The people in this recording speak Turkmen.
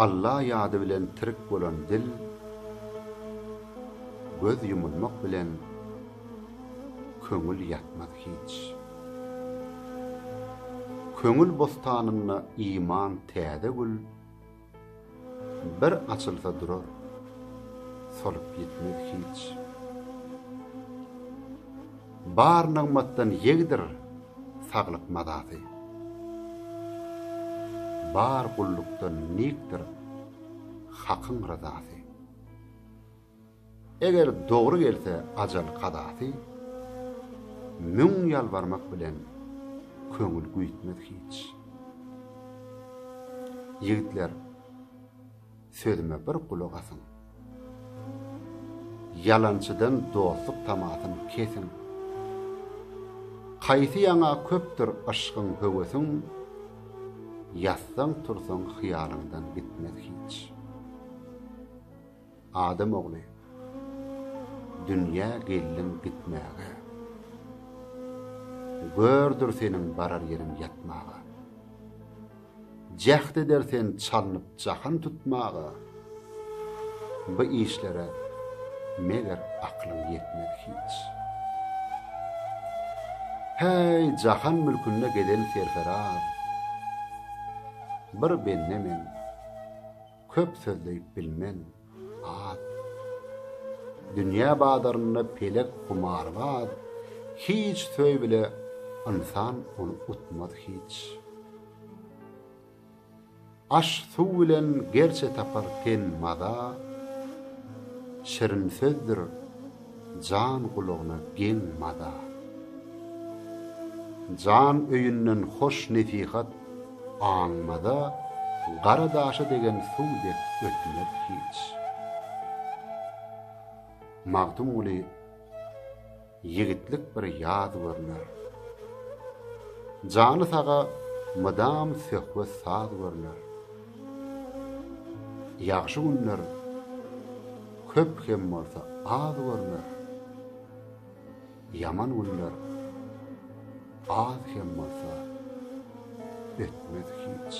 Alla ýady bilen tirik bolan dil, Göz ýumulmak bilen köňül ýatmaz hiç. Köňül bossanynda iman täze gül, Bir açylsa durar, solup ýitmez hiç. Bar nygmatdan ýegdir saglyk mazasy. Bar gullukdan nikdir Hakyň ryzasy. Eger dogry gelse ajal kazasy, Müň ýalbarmak bilen köňül güýtmez hiç. Ýigitler, sözüme bir gulak asyň. Ýalançydan dostluk tamasyn kesiň. Haýsy ýaňa köpdür yşgyň höwesiň, Ýatsaň-tursaň hyýalyňdan gitmez hiç. Adam ogly, dünýä geldiň gitmäge. Gördür seniň barar ýeriň ýatmaga. Jäht eder sen çalnyp jahan tutmaga, Bu işlere meger aklyň ýetmez hiç. Häý, jahan mülkünde gezen serferaz, Bir bende men, köp sözleýip bilmen, az. Dünýä bazarynda pelek humarbaz, Hiç söý bile ynsan ony utmaz hiç. Aş suw bilen gerçe tapar ten maza, Şirin sözdür jan gulagyna geň maza. Jan öýünden hoş nesihat aňmaza, Gara daşa degen suw dek ötmez hiç. Magtymguly Ýigitlik bir ýaz görner. Jany saga mydam söhbet saz görner. Ýagşy günler köp hem bolsa az görner. Ýaman günler az hem bolsa ötmez hiç.